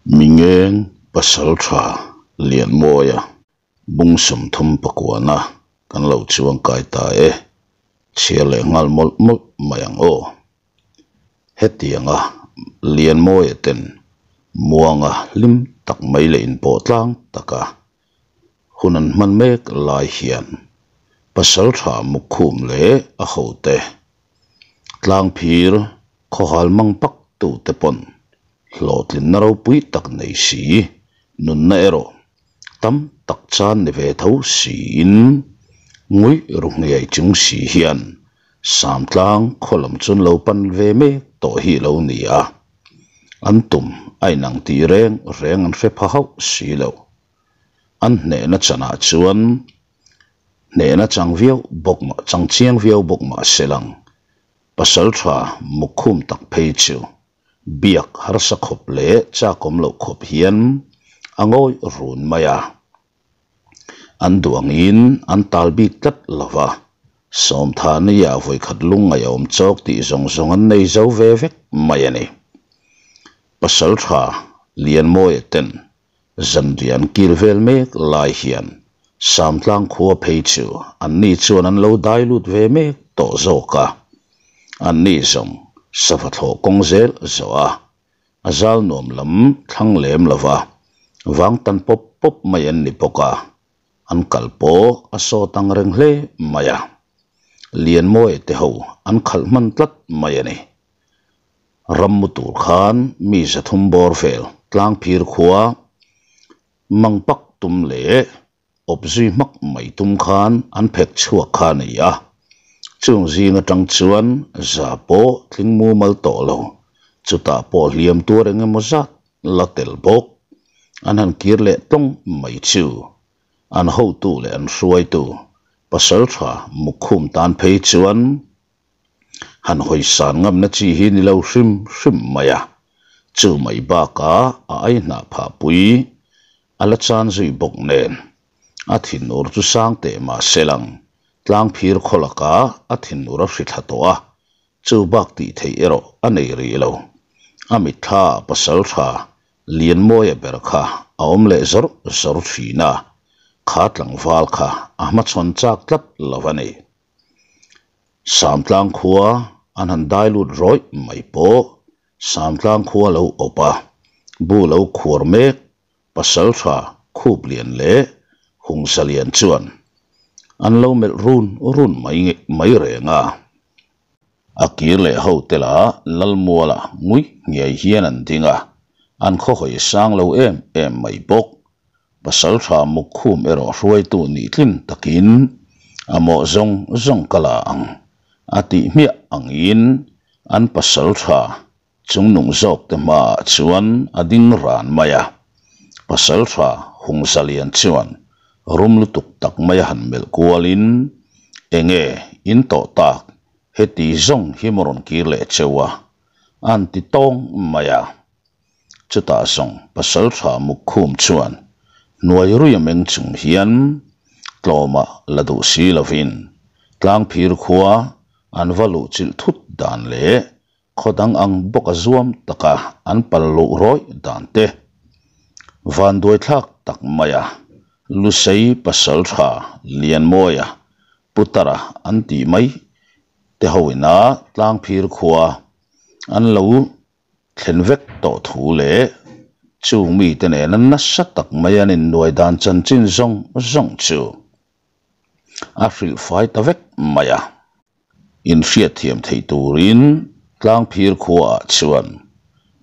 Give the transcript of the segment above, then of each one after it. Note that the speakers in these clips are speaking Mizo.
Mingeng Pasaltha Lianmawia bung 39 kan lo chuang kai ta e, chhiar leh nghal mawlh mawlh mai ang aw. Hetianga Lianmawia ten muanga hlim tak mai leh inpawh tlang taka hun an hman mek lai hian Pasaltha Mukhum leh a hote Tlangphir khawhal mang pak tute pawn hlawhtlinna ropui tak nei si, nunna erawh tam tak chan ni ve tho siin ngawih ru hniai chung si hian Samtlang khaw lam chuan lo pan ve mek tawh hi lo ni a, an tum a inang tih reng reng an hre pha hauh si lo. An hnehna chanah chuan Hnehna chang viau bawk mah chang chiang viau bawk mah se lang, pasal tha mukkhum tak phei chu biak harsa khawp leh chakawm loh khawp hian a ngawi run mai a. An duangin an tal bik tlat lo va, Sawmthani ah vawikhat lungngaih a awm chawk tih zawng zawng an nei zo ve vek mai a ni. Pasal tha Lianmawia ten Zanriah an kil vel mek lai hian Samtlang khua phei chu anni chuan an lo dai lut ve mek tawh zawk a. Anni zawng sava thlawh kawng zel zawh a, a zal nuam lam thlang lem lo va, vang tan pawp pawp mai an ni bawk a, an kal pawh a sawt ang reng hle mai a. Lianmawia te ho an khalh hman tlat mai a ni. Rammu tur khan mi 300 bawr vel tlangphir khua mang pak tum leh awp zui hmak mai tum khan an phek chhuak kha a ni a. Chung zing atang chuan za pawh tling mumal tawh lo, chutah pawh hliam tuar eng emaw zat la tel bawk. An han kir leh tawng mai chu an hotu leh an hruaitu pasaltha Mukhum tan phei chuan Han hawi san ngamna chi hi ni lo hrim hrim mai a, chu mai bakah a ai hnah phah pui a la chan zui bawk nen a thinur chu sang teh mah se lang tlangphir khaw lakah a thinur a hri thla tawh a, chu bak tih theih erawh a nei rih lo. A mitthla ah pasal tha Lianmawia ber kha a awm leh zawr zawr thin a, kha tlangval kha a hmachhawn chak tlat lo a ni. Samtlang khua an han dai lut rawih mai pawh Samtlang khua lo awp a, bu lo khuar mek Pasaltha Khuplian leh Hungzalian chuan an lo melh run run mai mai reng a. A kir leh ho te lah Lalmuala ngui nghiai hian an ding a, an khawhawi sang lo em em mai bawk. Pasaltha Mukkhum erawh hruaitu nih tlin takin a mawh zawng zawng ka la ang a tih hmiah angin an pasaltha chungnung zawk te hmaah chuan a ding ran mai a. Pasaltha Hungzalian chuan rum lutuk tak mai a han melh kualin, Enge in tawh tak, heti zawng hi maw rawn kir leh cheu a? A'n ti tawng mai a. Chutah zawng Pasaltha Mukkhum chuan hnuai ruia meng chung hian tlawmah la duh si lovin tlangphir khua an va luh chilh thut dan leh khaw dang ang bawk a zuam taka an pal luh rawih dan te vanduaithlak tak maia Lusei Pasaltha Lianmawia Putara an tih mai te ho ina tlangphir khua an lo thlen vek tawh thu leh chung mite nena nasa tak mai an innuai dan chanchin zawng zawng chu a hrilh fai ta vek mai a. Inhriatthiam theih turin tlangphir khuaah chuan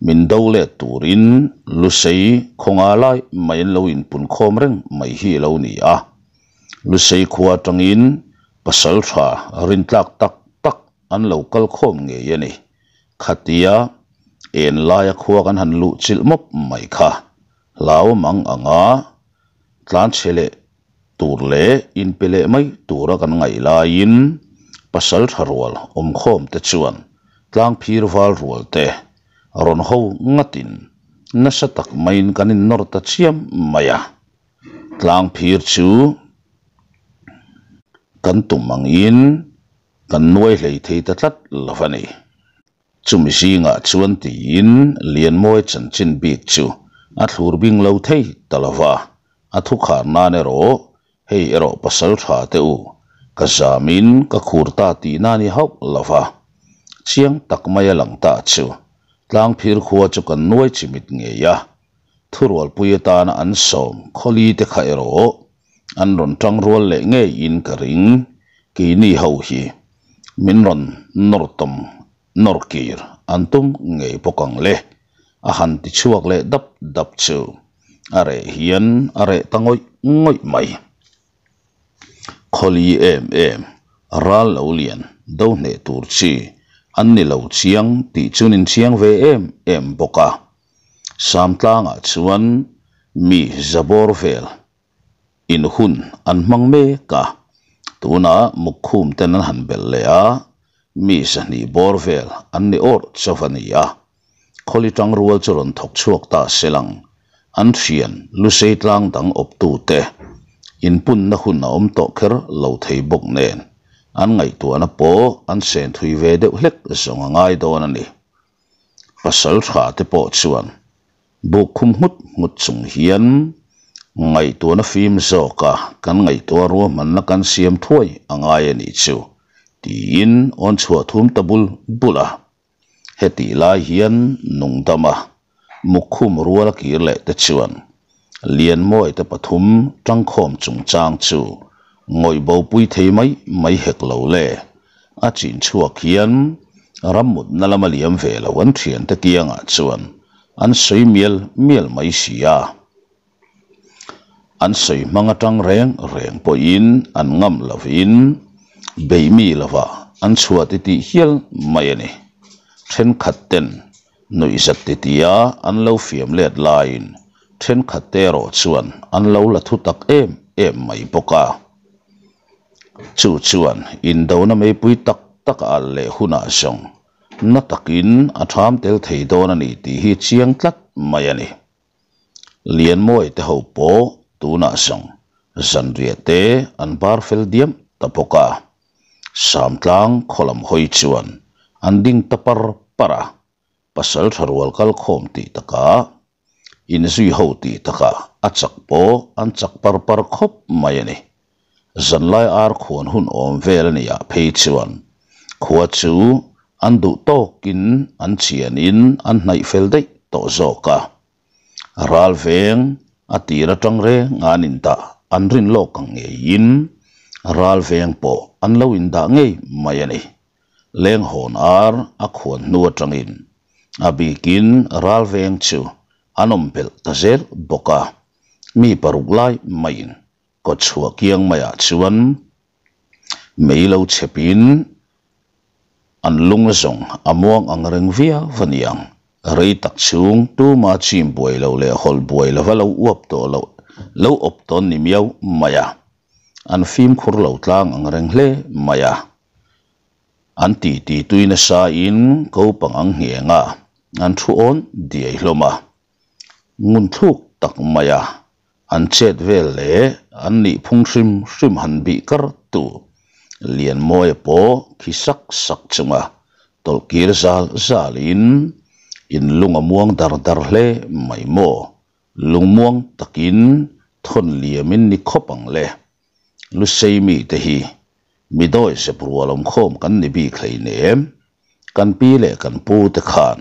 min do let turin Lusei khawnga lai mai an lo inpunkhawm reng mai hi a lo ni a. Lusei khua atangin pasaltha rintlak tak tak an lo kal khawm ngei a ni. Khatia en laia khua kan han luh chilh mawp mai kha hlau mang anga tlanchhe leh tur leh inpe leh mai tura kan ngaih laiin pasal tha rual awmkhawm te chuan tlangphir val rual te rawn ho ngatin nasa tak maiin kan innawr ta chiam mai a. Tlangphir chu kan tum angin kan nuai hlei thei ta tlat lo a ni. Chumi zingah chuan tiin Lianmawi chanchin bik chu A thlur bing lo thei ta lo va, a thu khar nan erawh hei erawh pasal tha teh u, ka zamin ka khur ta tihna a ni hauh lo va. Chiang tak mai a lang ta chu tlangphir khua chu kan nuai chimit ngei a, thurualpui atana an sawm khawli te kha erawh an rawn tang rual leh ngeiin ka ring, keini ho hi min rawn nawr tawm nawr kir an tum ngei bawk ang le, a han ti chhuak leh dap dap chu a reh hian a reh ta ngawih ngawih mai. Khawli em em, ral lo lian do hneh tur chi an ni lo chiang tih chu nin chiang ve em em bawk a. Samtlangah chuan mi zabawr vel in hun an hmang mek a, tunah mukkhum ten an han belh leh a, mi zahnih bawr vel an ni awrh chauh a ni a. Khawli tang rual chu rawn thawk chhuak ta se lang, an thian Lusei tlang dang awptute inpunna hun a awm tawh kher lo thei bawk nen an ngaihtuahna pawh an sen thui ve deuh hlek zawng a ngai dawn a ni. Pasal tha te pawh chuan buk khum nghut nghut chung hian ngaihtuahna fim zawka kan ngaihtuah ruahmanna kan siam thuai a ngai a nih chu tiin awn chhuah thum ta bul bul a. Hetih lai hian nungdama mukkhum rual a kir leh te chuan Lianmawi te pathum tangkhawm chungchang chu ngawih bopui thei mai mai hek lo le. A chin chhuak hian rammutna lama liam ve lo an thiante kiangah chuan an sawi mial mial mai si a. An sawi hmang atang reng reng pawhin an ngam lovin beih mi lovah an chhuah ti tih hial mai a ni. Thenkhat ten nuihzat ti tia an lo fiam let laiin thenkhat te erawh chuan an lo la thu tak em em mai bawk a. Chu chuan indona meipui tak tak a alh leh hunah zawng na takin a tham tel thei dawn a ni tih hi chiang tlat mai a ni. Lianmawi te ho pawh tunah zawng zanriah te an bar fel diam ta bawk a, Samtlang khaw lam hawi chuan an ding ta par par a, pasal tha rual kal khawm tih takah, inzui ho tih takah a chak pawh an chak par par khawp mai a ni. Zanlai ar khuan hun awm vel a nih ah phei chuan khua chu an duh tawkin an chianin an hnaih fel daih tawh zawk a. Ral veng a tir atang reng a an indah an rin lawk ang ngeiin ral veng pawh an lo indah ngei mai a ni. Lenghawn ar a khuan hnu atangin a bikin ral veng chu an awm belh ta zel bawk a, mi paruk lai maiin Kawtchhuah kiang maiah chuan mei lo chhepin an lung zawng a muang ang reng viau a niang. Rei tak chhung tuma chim buai lo leh hawlh buai lova lo uap tawh loh lo awp tawn ni miau mai a. An fimkhur lo tlang ang reng hle mai a. An titi tui nasa in ko pangang ngheng a, an thu awn diai hlawm a. Ngun thluk tak mai a, an chet vel leh an nih phung hrim hrim han bih kar tu Lianmawia pawh khi sak sak chunga tawlh kir zal zal in in lung a muang dar dar hle mai maw, lungmuang takin thawn liam in ni khawp ang le. Lusei mite hi mi dawi zep rual awm khawm kan ni bik hleinem, kan pi leh kan pu te khan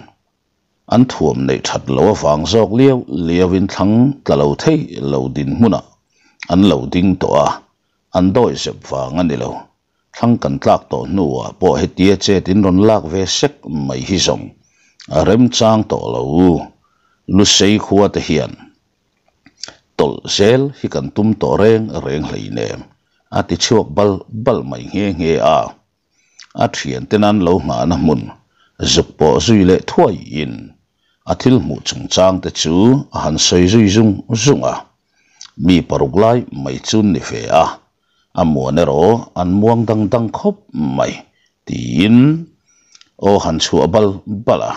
An thuam neih that lo avang zawk liau liauin thlang tla lo thei lo dinhmunah an lo ding tawh a, an dawi zep vang a ni lo. Thlang kan tlak tawh hnuah pawh hetia chet in rawn lak ve sek mai hi zawng a remchang tawh lo. Lusei khua te hian tawlh zel hi kan tum tawh reng reng hleinem a ti chhuak bal bal mai nghe nghe a. A thiante nan lo nghahna hmun zuk pawh zui leh thuaiin a thil hmuh chungchang te chu a han sawi zui zung zung a. Mi paruk lai mai chu ni ve a, a muan erawh an muang dang dang khawp mai tiin aw han chhuah bal bal a.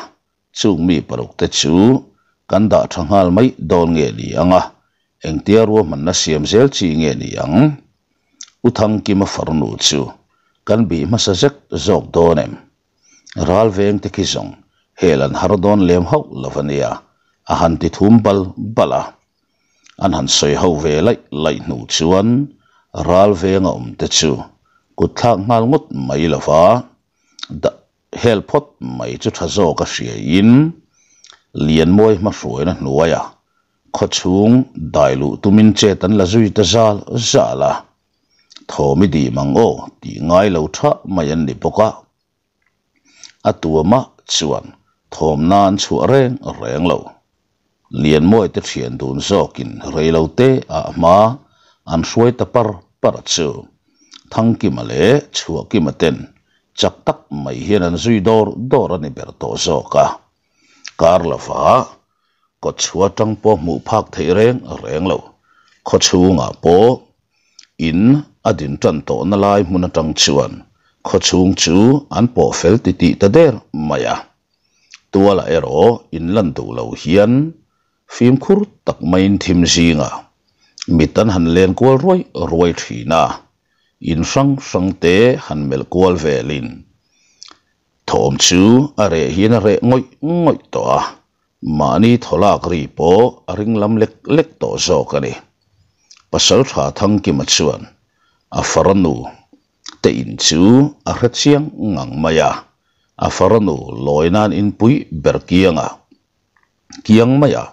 Chung mi paruk te chu kan dah tha nghal mai dawn nge ni ang a, engtia ruahmanna siam zel chi nge ni ang? U Thangkima farnu chu kan bih hmasa zek zawk dawn em? Ral veng te khi zawng hel an har dawn lem hauh lo a nia. a han ti thum bal bal a. An han sawi ho ve laih laih hnu chuan ral venga awm te chu kut thlak nghal ngawt mai lo va, hel phawt mai chu tha zawk a hriain Lianmawi hmahruaina hnuaia khawchhung dai luh tumin chet an la zui ta zal zal a, thawm i dim ang aw tih ngai lo tha mai an ni bawk a. A tuamah chuan thawmna an chhuah reng reng lo. Lianmawi te thian dun zawkin reilote ah hma an hruai ta par par chu Thangkima leh Chhuahkima ten chak tak mai hian an zui dawr dawr a ni ber tawh zawk a. Kar lova kawtchhuah atang pawh hmuh phak theih reng reng lo. Khawchhungah pawh In a din tan tawhna lai hmun atang chuan khawchhung chu an pawh fel titih ta der mai a. Tualah erawh in lan duh lo hian fimkhur tak maiin thim zingah mit an han len kual ruai ruai thin a, in hrang hrang te han melh kual velin thawm chu a reh hian a reh ngawih ngawih tawh a. Mahni thawlak ri pawh a ring lam lek lek tawh zawk a ni. Pasaltha Thangkima chuan a faranu te in chu a hre chiang ngang mai a, a faranu lawi nan inpui ber kianga kiang maia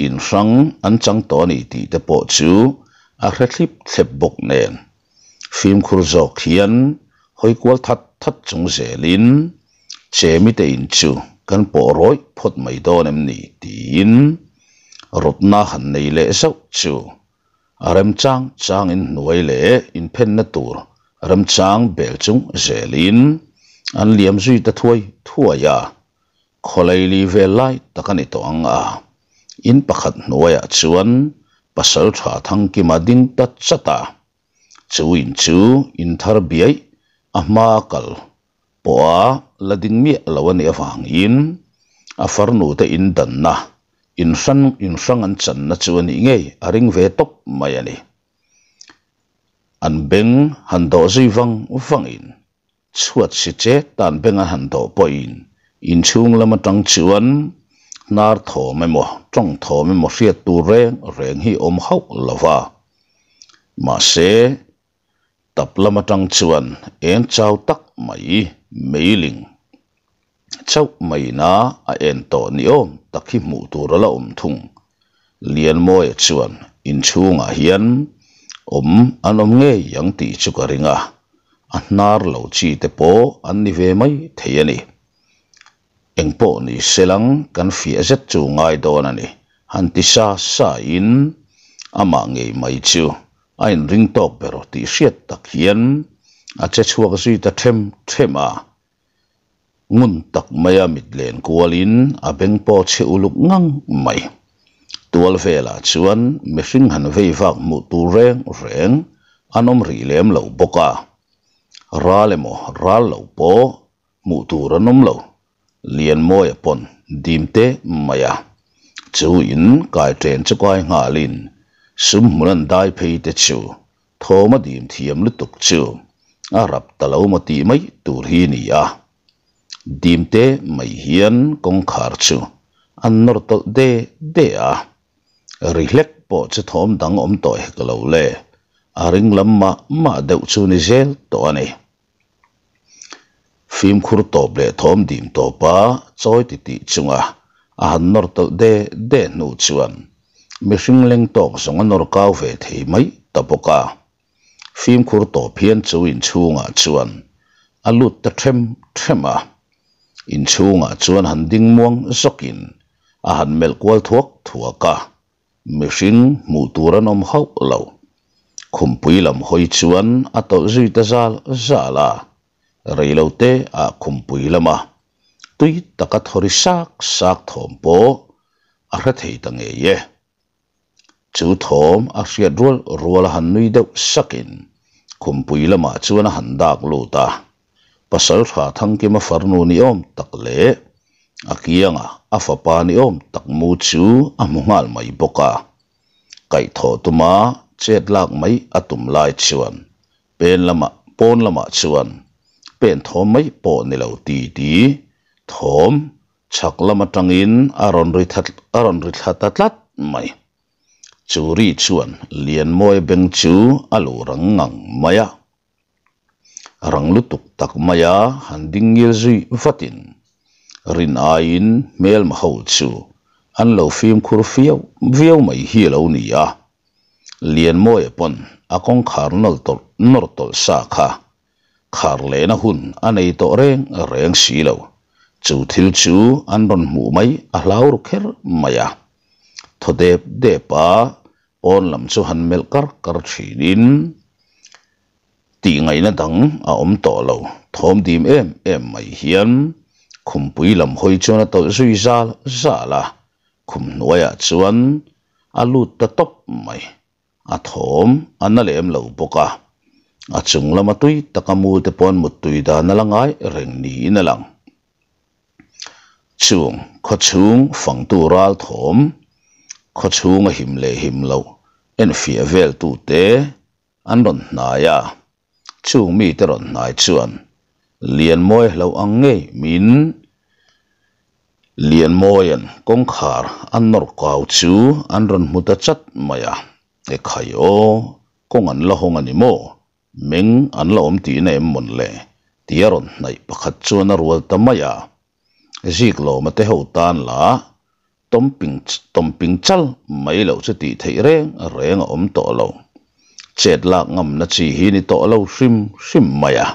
in hrang an chang tawh a ni tih te pawh chu a hre thlip thlep bawk nen. Fimkhur zawk hian hawi kual that that chung zelin Chemi te in chu kan pawh rawih phawt mai dawn em ni tiin rawtna han nei leh zauh chu a remchang changin hnuai leh inphenna tur remchang bel chung zelin an liam zui ta thuai thuai a, khawlaili vel lai tak a ni tawh ang a, in pakhat hnuaiah chuan pasal tha Thangkima ding ta chat a, chu in chu in thar biaih a hma kal pawha la ding miah lo a nih avangin a farnu te in danna in hrang in hrang an channa chu a nih ngei a ring ve tawp mai a ni. An beng han dawh zui vang vangin chhuat si che tan beng an han dawh pawhin inchhung lam atang chuan hnar thawm emaw tawng thawm emaw hriat tur reng reng hi awm hauh lo va. Mahse Tap lam atang chuan eng chau tak mai meiling chauh maina a en tawh ni awm tak hi hmuh tur a la awm thung. Lianmawia chuan inchhungah hian awm an awm ngei ang tih chu ka ring a, a hnar lo chi te pawh an ni ve mai thei a ni. Engpawh ni selang kan fiah zet chu ngai dawn a ni, han ti sa sa in amah ngei mai chu a inring tawk ber tih hriat tak hian a che chhuak zui ta them them a. Ngun tak maia mit len kualin a beng pawh chhe uluk ngang mai. Tual velah chuan mihring han vei vak hmuh tur reng reng an awm rih lem lo bawk a, ral emaw ral lo pawh hmuh tur an awm lo, Lianmawia pawn dim teh mai a, chu in kai chen chu kai nghalin sum hmun an dai phei te chu thawm a dim thiam lutuk chu a rap ta lo maw tih mai tur hi ni a, dim teh mai hian kawngkhar chu an nawr tawlh de de a, ri hlek pawh chu thawm dang awm tawh hek lo le, a ring lam mah mah deuh chu ni zel tawh a ni. Fimkhur tawp leh thawm dim tawpa chawi titih chunga a han nawr tawlh de de hnu chuan mihring leng tawk zawng a nawr kau ve thei mai ta bawk a. Fimkhur tawp hian chu inchhungah chuan a lut ta them them a. Inchhungah chuan han ding muang zawkin a han melh kual thuak thuak a. Mihring hmuh tur an awm hauh lo. Khumpui lam hawi chuan a tawlh zui ta zal zal a, reilote ah khumpui lama tui taka thawri sak sak thawm pawh a hre thei ta ngei e. Chu thawm a hriat rual rual a han nui deuh sakin khumpui lamah chuan a han dak lut a. Pasalṭha Thangkima farnu ni awm tak leh a kianga a fapa ni awm tak mu chu a hmu nghal mai bawk a. Kaihthawh tuma chet lak mai a tum lai chuan pen lamah pawn lamah chuan pen thawm mai pawh ni lo ti ti thawm. Chhak lam atangin a rawn ri a rawn ri thla ta tlat mai. Chu ri chuan Lianmawia beng chu a lu rang ngang mai a. Rang lutuk tak maia han ding ngil zui vatin rin aiin hmelma ho chu an lo fimkhur fiau viau mai hi a lo ni a. Lianmawia pawn a kawngkhar nawr tawlh nawr tawlh sa kha khar lehna hun a nei tawh reng reng si lo. Chu thil chu an rawn hmuh mai a hlau ru kher mai a. Thaw dep dep a pawn lam chu han melh kar kar thinin tih ngaihna dang a awm tawh lo. Thawm dim em em mai hian khumpui lam hawi chuan a tawlh zui zal zal a, khum hnuaiah chuan a lut ta tawp mai. A thawm a na lem lo bawk a, a chung lama tui taka mu te paw'n muttui dan a la ngai reng niin a lang. Chung khawchhung fangtu ral thawm, khawchhung a him leh him loh enfiah vel tute an rawn hnai a, chung mite rawn hnai chuan Lianmawi hlauh ang ngei min Lianmawia'n kawngkhar a nawr kau chu an rawn hmu ta chat mai a, Ekhai aw, kawng an la hawng a ni maw? Meng an la awm tihna em mawn le? Tia rawn hnaih pakhat chuan a rual ta mai a. Ziklawma te ho tan la tawmping tawmping chal mai loh chu tih theih reng reng a awm tawh lo. Chet lak ngamna chi hi ni tawh lo hrim hrim mai a.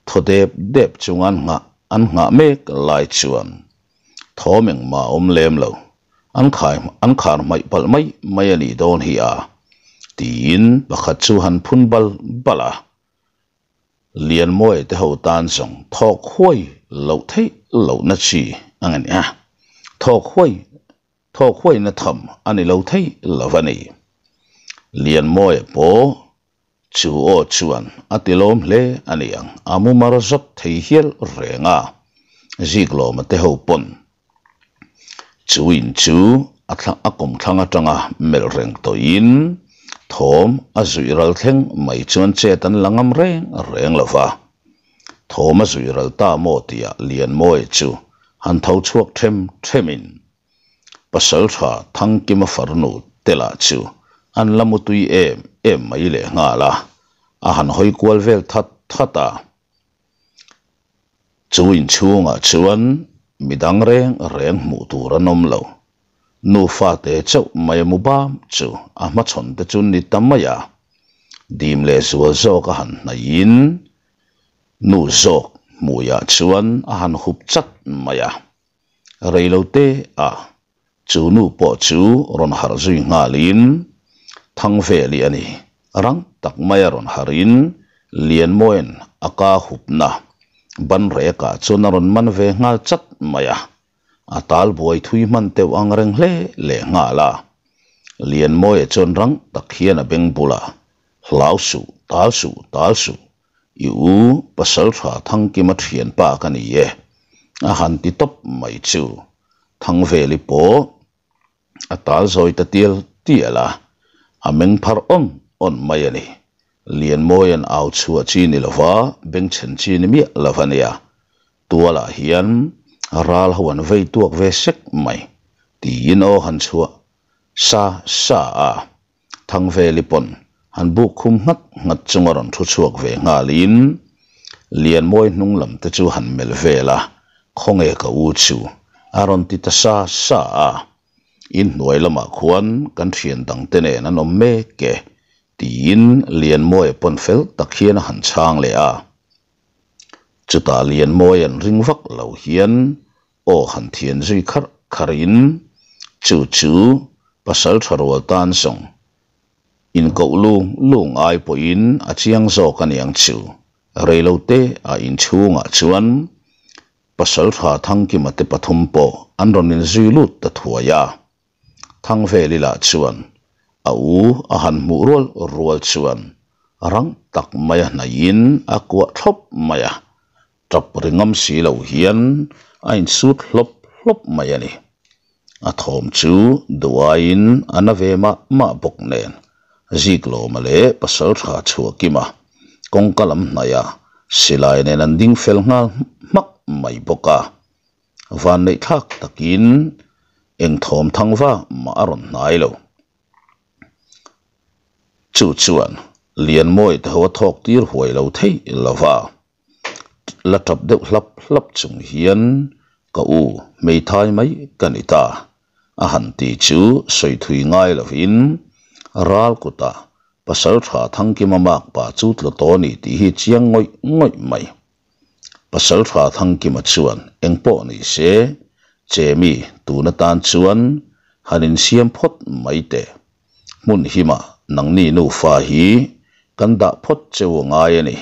Thaw dep dep chunga an nghah an nghah mek lai chuan thawm engmah a awm lem lo. An khai an khar hmaih palh mai mai a nih dawn hi a, tiin pakhat chu han phun bal bal a. Lianmawia te ho tan zawng thawk huai loh theih lohna chi a nge nia, thawk huai thawk huaina tham a ni lo thei lo a ni. Lianmawia pawh chu aw chuan a ti lawm hle a ni ang, a mu mar zawt thei hial reng a, Ziklawma te ho pawn Chu in chu a thla a kawm thlang atanga melh reng tawhin thawm a zuih ral thleng mai chuan chet an la ngam reng reng lo va. Thawm a zuih ral ta maw tihah Lianmawia chu han tho chhuak them themin Pasaltha Thangkima farnu te lah chu an la mutui em em mai lehnghal a, a han hawi kual vel that that a. Chu inchhungah chuan midang reng reng hmuh tur an awm lo. Nufa te chauh mai a mu bam chu a hmachhawn te chu ni ta mai a. Dim leh zual zawk a han hnaihin nu zawk hmuiah chuan a han hup chat mai a. Reilote ah Chu nu pawh chu rawn harh zui nghalin Thangveli a ni. Rang tak maia rawn harhin Lianmawia'n a ka hupna ban rekah chuan a rawn man ve nghal chat mai a. A tal buai thui hman teuh ang reng hle leh nghal a. Lianmawia chuan rang tak hian a beng bulah, Hlau suh, tal suh, tal suh, i u Pasaltha Thangkima thianpa ka ni e, a han ti tawp mai chu. Thangveli pawh a tal zawi ta tial tial a, a meng phar awn awn mai a ni. Lianmawia'n au chhuah chi ni lova bengchhen chi ni miah lo a nia. Tualah hian ral ho an vei tuak ve sek mai tiin aw han chhuah sa sa a. Thangveli pawn han buk khum nghat nghat chunga rawn thu chhuak ve nghalin Lianmawi hnung lam te chu han melh vel a, Khawnge ka u chu? a rawn ti ta sa sa a. Inhnuai lamah khuan kan thian dang te nen an awm mek e, tiin Lianmawia pawn fel tak hian a han chhang leh a. Chutah Lianmawia'n ring vak lo hian aw han thian zui kharh kharhin chu chu pasal tha rual tan zawng inkoh lung lung ai pawhin a chiang zawk a niang chu. Reilote a inchhungah chuan pasal tha Thangkima te pathum pawh an rawn inzui lut ta thuai a. Thangveli lah chuan a u a han hmuh rual rual chuan rang tak maia hnaihin a kuah thlawp mai a. Tap ri ngam si lo hian a insut hlawp hlawp mai a ni. A thawm chu duhaiin a na ve mah mah bawk nen Ziklawma leh Pasaltha Chhuahkima kawngka lam hnaihah silai nen an ding fel nghal hmak mai bawk a. Vanneih thlak takin eng thawm thang va mah a rawn hnai lo. Chu chuan Lianmawi te ho a thawk tir huai lo thei lo va. La tap deuh hlap hlap chung hian ka u hmeithai mai ka ni ta a han ti chu sawi thui ngai lovin ral kutah pasal tha Thangkima makpa chu tlu tawh a ni tih hi chiang ngawih ngawih mai. Pasal tha Thangkima chuan engpawh ni se Chemi tun atan chuan han insiam phawt mai teh. Hmun himah nangni nufa hi kan dah phawt cheu a ngai a ni.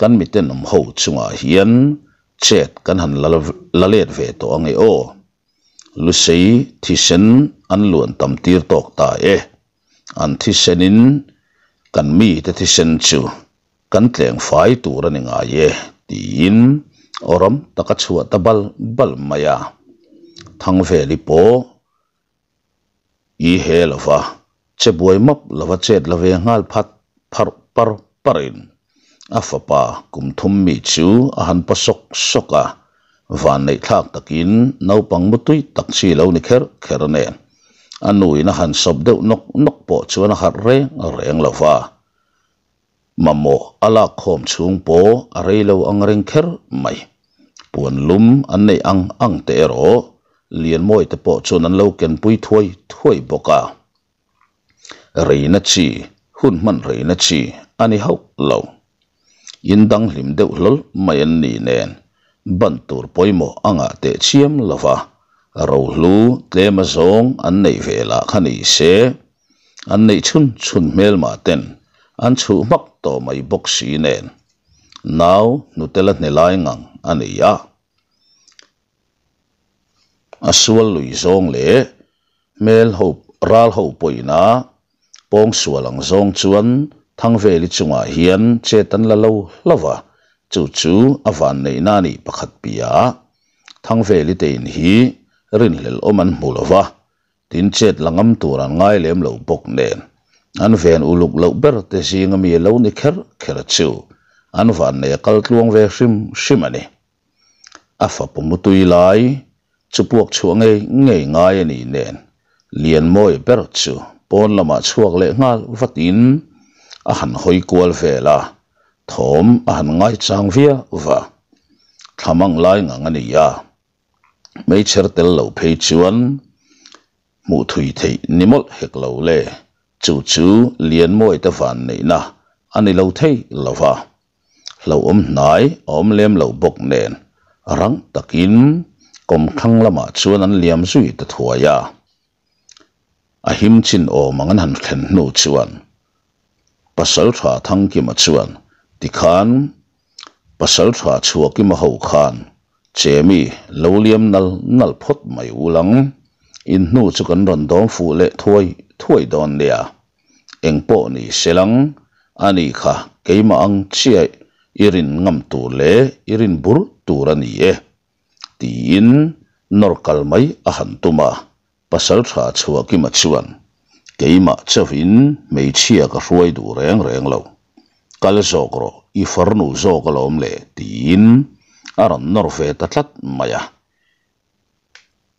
Kan mitenawm ho chungah hian chet kan han la let ve tawh ange aw. Lusei thisen an luan tam tir tawk ta e. An thisenin kan mite thisen chu kan tleng fai tur a ni ngai e tiin aw ram tak a chhuah ta bal bal mai a. Thangveli pawh I he lova, che buai map lova chet la ve nghal phat pharh par parin a fapa kum thum mi chu a han pa sawk sawk a, vanneih thlak takin naupang mutui tak chi lo ni kher kher nen a nuin a han sawp deuh nawk nawk pawh chuan a harh reng reng lova. Mamawh a lak khawm chhung pawh a rei lo ang reng kher mai. Puan lum an neih ang ang te erawh Lianmawi te pawh chuan an lo kenpui thuai thuai bawk a. Reina chi, hun hman reina chi a ni hauh lo. In dang hlim deuh hlawl mai an ni nen ban tur pawimawh a ngah teh chiam lo va, rohlu tlem azawng an neih ve lah kha ni se. An neih chhun chhun hmelmah ten an chhuh hmak tawh mai bawk si nen nau hnute la hne lai ngang a ni a. A sual lui zawng leh hmel ho ral ho pawhin a pawng sual ang zawng chuan Thangveli chungah hian chet an la lo hlauh a, chu chu a vanneihna a nih pakhat piah. Thangveli te in hi rinhlelh awm an hmu lo va, Tin chet la ngam tur an ngai lem lo bawk nen, an ven uluk loh ber te zinga mi lo ni kher kher chu an vannei a kal tluang ve hrim hrim a ni. A fapa mutui lai chu puak chhuah ngei ngei ngai a nih nen, Lianmawi ber chu pawn lamah chhuak leh nghal vatin a han hawi kual vel a, thawm a han ngaichang viau va. Thlamang lai ngang a ni a. Hmeichher tel lo phei chuan hmuh thui theih ni mawlh hek lo le, chu chu Lianmawi te van neihna a ni lo thei lo va. Hlauhawm hnai a awm lem lo bawk nen rang takin kawmthlang lamah chuan an liam zui ta thuai a. A him chin awm ang an han thlen hnu chuan Pasaltha Thangkima chuan tikhan Pasaltha Chhuakima ho khan Chemi lo liam nal nal phawt mai ul ang, in hnu chu kan rawn dawm fuh leh thuai thuai dawn nia. Engpawh ni selang, ani kha keimah ang chiah i rin ngam tur leh i rin bur tur a ni e. Tiin nawr kal mai a han tum a, Pasaltha Chhuakima chuan, Keimah chauhin hmeichhia ka hruai duh reng reng lo. Kal zawk rawh, i farnu zawk alawm le, tiin a rawn nawr ve ta tlat mai a.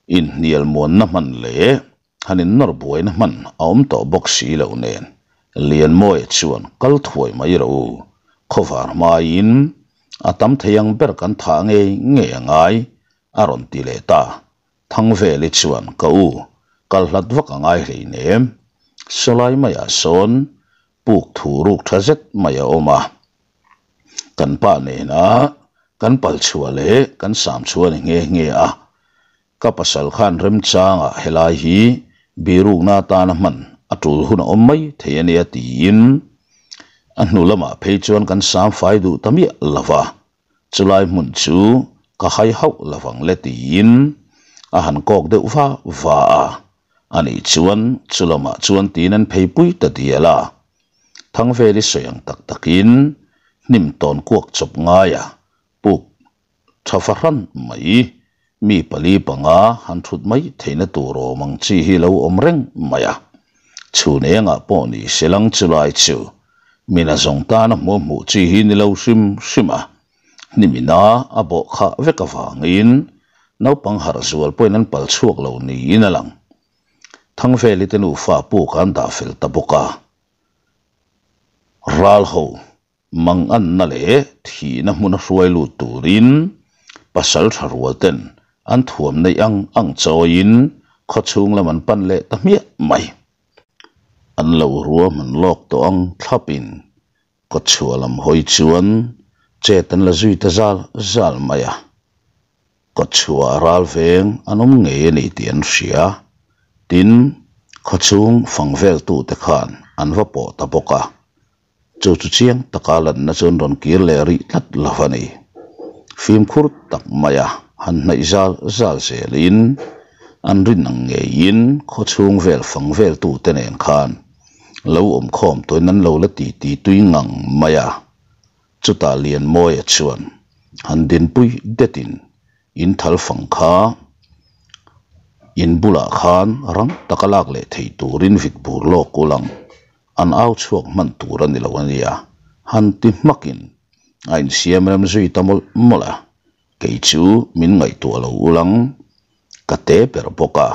Inhnial muanna hman leh han innawr buaina hman a awm tawh bawk si lo nen, Lianmawia chuan kal thuai mai rawh u, khawvar hmaiin a tam thei ang ber kan thah ngei ngei a ngai, a rawn ti leh ta. Thangveli chuan ka u, kal hlat vak a ngai hleinem. Sawlai maiah sawn puk thu ruk tha zet mai a awm a, kan pa nena kan pal chhuah leh kan sam chhuah a ni nghe nghe a. Ka pasal khan remchangah helai hi birukna atana hman a tul hun a awm mai thei a nia tiin a hnu lamah phei chuan kan sam fai duh ta miah lo va, chulai hmun chu ka hai hauh lo vang le tiin a han kawk deuh va va a, ani chuan chu lamah chuan tiin an pheipui ta dial a, Thangveli sawi ang tak takin hnim tawn kuak chawp ngaia puk Tha fahran mai, mi pali panga han thut mai theihna tur awm ang chi hi lo awm reng mai a. Chhun engah pawh ni se lang chu lai chu mina zawng tana hmuh hmuh chi hi ni lo hrim hrim a, hnimina a bawh khah vek avangin Naupang harh zual pawhin an pal chhuak lo niin a lang. Thangveli te nufa puk an dah fel ta bawk a. Ral ho manganna leh thihna hmuna hruai lut turin pasal tha rual ten an thuam neih ang ang chawiin khawchhung lam an pan leh ta hmiah mai. An lo ruahman lawk tawh ang thlapin Kawtchhuah lam hawi chuan chet an la zui ta zal zal mai a, kawtchhuah ral veng an awm ngei a ni tih an hria. Tin, khawchhung fang veltute khan an va pawh ta bawk a, chu chu chiang taka lanna chu an rawn kir leh rih tlat lo a ni. Fimkhur tak maia han hnaih zal zal zelin an rin ang ngeiin khawchhung vel fang veltute nen khan Lo awm khawm tuin an lo la ti ti tui ngang mai a. Chutah Lianmawia chuan han dinpui detin in thal fang kha in bulah khan rang taka lak leh thei turin vit bur lawk ul ang, an au chhuak hman tur a ni lo a nia, han ti hmakin a insiam rem zui ta mawlh mawlh a. Kei chu min ngaihtuah lo ul ang, ka te ber bawk a.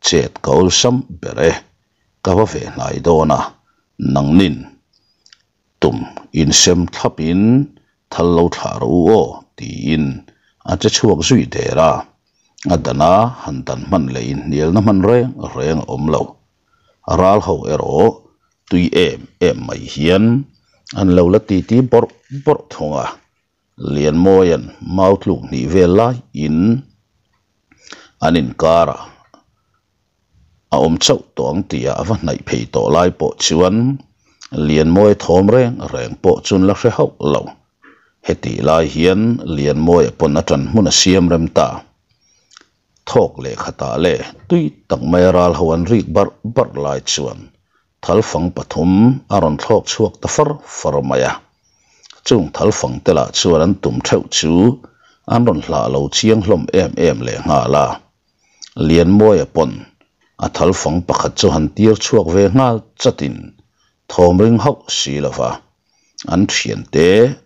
Chet ka awlsam ber e, ka va ve hnai dawn a, nangnin tum insem thlapin thal lo thlah rawh u aw tiin a che chhuak zui der a, a dana han dan hman leh inhnialna hman reng reng a awm lo. Ral ho erawh tui em em mai hian an lo la titi bawrh bawrh thung a, Lianmawia'n mau tluk hnih vel laiin an inkarah a awm chauh tawh ang tih a va hnaih phei tawh lai pawh chuan Lianmawia thawm reng reng pawh chu an la hre hauh lo. Hetih lai hian Lianmawia pawn a ṭan hmun a siam rem ta. Thawk leh khatah leh tui tak maia ral ho an rik barh barh lai chuan Thalfang pathum a rawn thlawk chhuak ta far far mai a. Chung thalfang te lah chuan an tum theuh chu an rawn hlah lo chiang hlawm em em leh nghal a. Lianmawia pawn a thalfang pakhat chu han tir chhuak ve nghal chatin thawm ring hauh si lo va, an thiante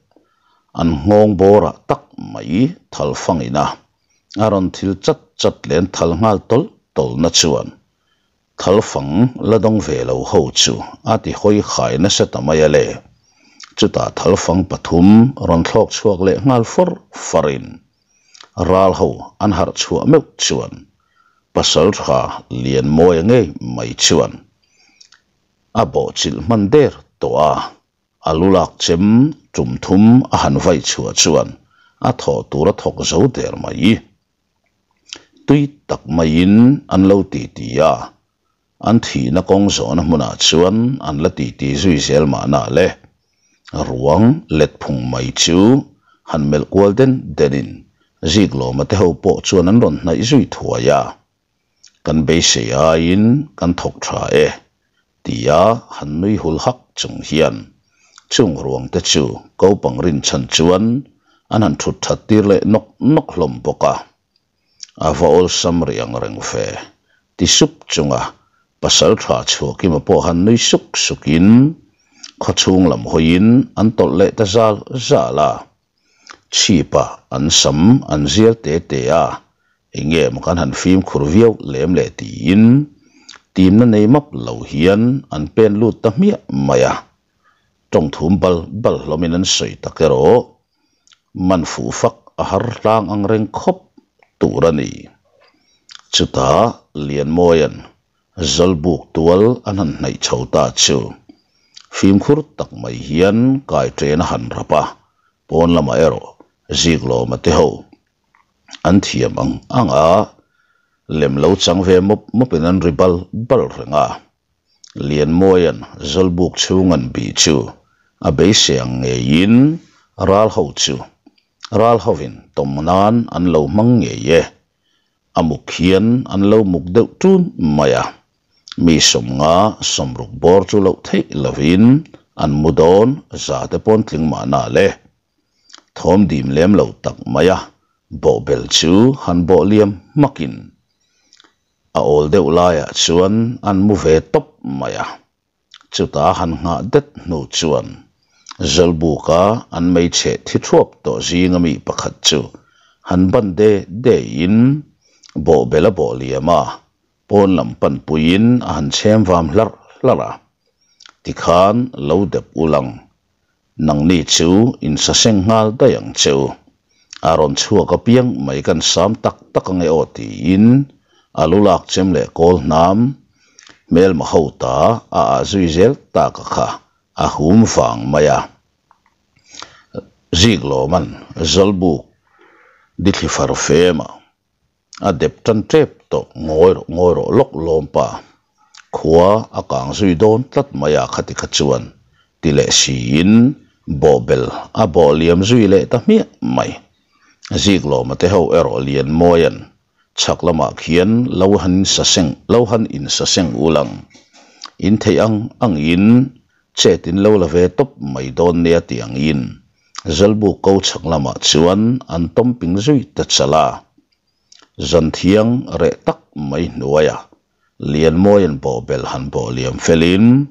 an nghawng bawrah tak mai thalfangin a a rawn thil chat chat leh an thal nghal tawlh tawlhna chuan Thalfang la dawng ve lo ho chu a ti hawi khai nasa ta mai a le. Chutah thalfang pathum rawn thlawk chhuak leh nghal fawr fawrin ral ho an harh chhuah meuh chuan pasal tha Lianmawia ngei mai chuan a bawhchilh hman der tawh a, a lu lak chem tum thum a han vaih chhuah chuan a thawh tur a thawk zo der mai. Tui tak maiin an lo titi a, an thihna kawng zawhna hmunah chuan an la titi zui zel mahna le. Ruang let phung mai chu han melh kual den denin Ziklawma te ho pawh chuan an rawn hnaih zui thuai a. Kan beisei aiin kan thawk tha e, tia han nui hul hak chung hian chung ruang te chu kopang rinchhan chuan an han thut that tir leh nawk nawk hlawm bawk a. A va awlsam rih ang reng ve, ti sup chunga pasal tha chhuakima pawh han nui suk sukin khawchhung lam hawiin an tawlh leh ta zal zal a. Chhipa an sam an zial te te a, enge maw kan han fimkhur viau lem leh tiin timna nei map lo hian an pen lut ta hmiah mai a. Tawngthum bal bal hlawmin an sawi tak erawh man fuh fak a har hlang ang reng khawp tur a ni. Chutah Lianmawia'n Zawlbuk tual an han hnaih chho ta chu fimkhur tak mai hian kai ṭen a han rap a, pawn lamah erawh Ziklawma te ho an thiam ang ang a, lem lo chang ve mawp mawpin an ri bal bal reng a. Lianmawia'n Zawlbuk chhung an bih chu a beisei ang ngeiin ral ho chu ral hovin tawm nan an lo hmang ngei e. A muk hian an lo muk deuh ṭun mai a, mi sawmnga sawmruk bawr chu loh theih lovin an mu dawn za te pawn tling mahna le. Thawm dim lem lo tak mai a, bawhbel chu han bawh liam hmakin a awl deuh laiah chuan an mu ve tawp mai a. Chutah han nghah det hnu chuan Zawlbuka an meichhe thi thuap tawh zinga mi pakhat chu han ban de de in bawhbel a bawh liam a, pawn lam pan puiin a han chhem vam hlarh hlarh a. Tikhan lo dep ulang Nangni chu in saseng nghal daih ang che u. A rawn chhuak apiang mai kan sam tak tak ange aw tiin a lu lak chem leh kawl hnam hmelma ho ta a ah zui zel tak a kha a hum vang mai a. Ziklawman Zawlbuk dithli far fem a. A dep tan tep tawh ngawi rawh ngawi rawh lawk lawm pa. Khua a kang zui dawn tlat mai a khati kha chuan ti leh siin bawhbel a bawh liam zui leh ta hmiah mai. Ziklawma te ho erawh Lianmawia'n chhak lamah khian lo han insaseng lo han insaseng ul ang. In theih ang angin Chet in lo la ve tawp mai dawn nia tih angin Zalbuk ko chhak lamah chuan an tawm ping zui ta chal a. Zan thiang reh tak mai hnuaia Lianmawia'n bawhbel han bawh liam felin